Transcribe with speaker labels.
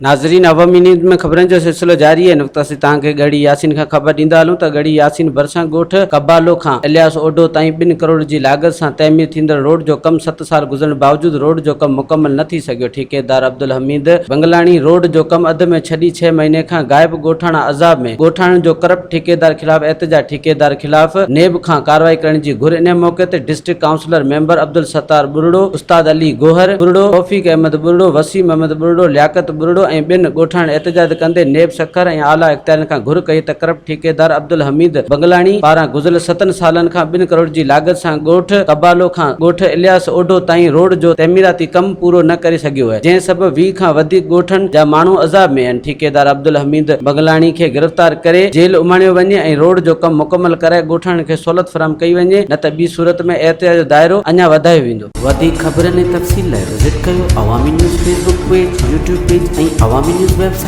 Speaker 1: ناظرين عوامي نيوز ۾ خبرن جو سلسلو جاري آهي نقطه اسين توهان کي ڳڙهي ياسين کان خبر ڏيندا هلون ته ڳڙهي ياسين ڀرسان ڳوٺ قبالو کان الياس اوڍو تائين ٻن ڪروڙ جي لاڳت سان تعمير ٿيندڙ روڊ جو ڪم ست سال گذرڻ باوجود روڊ جو ڪم مڪمل نه ٿي سگهيو ٺيڪيدار عبدالحميد بنگلاڻي روڊ جو ڪم اڌ ۾ ڇڏي ڇهه مهيني کان غائب ڳوٺاڻا عذاب ۾ ڳوٺاڻن جو ڪرپٽ ٺيڪيدار خلاف احتجاج ٺيڪيدار خلاف نيب کان ڪارروائي ڪرڻ جي گهر انهي موقعي تي district councillor member Abdul Sattar Buriro, استاد علي گوهر ٻرڙو، توفيق احمد ٻرڙو، وسيم احمد ٻرڙو، لياقت ٻرڙو ۽ ٻين ڳوٺاڻن احتجاج ڪندي نيب سکر ۽ اعليٰ اختيارين کان گهر ڪئي ته ڪرپٽ ٺيڪيدار عبدالحميد بنگلاڻي پاران گذريل ستن سالن کان ٻن ڪروڙ جي لاڳت سان ڳوٺ قبالو کان ڳوٺ الياس اوڍو تائين روڊ جو تعميراتي ڪم پورو نه ڪري سگهيو اهي جنهن سبب 20 کان وڌيڪ ڳوٺن جا ماڻهو عذاب ۾ آهن ٺيڪيدار عبدالحميد بنگلاڻي کي گرفتار ڪري جيل اماڻيو وڃي ۽ روڊ جو ڪم مڪمل ڪرائي ڳوٺاڻن کي سهولت فراهم ڪئي وڃي نه ته ٻي صورت ۾ احتجاج جو دائرو اڃا وڌايو ويندو.
Speaker 2: وڌيڪ خبرن ۽ تفصيل لاء وزٽ ڪيو Awami news Facebook page, YouTube page ۽ Awami news website.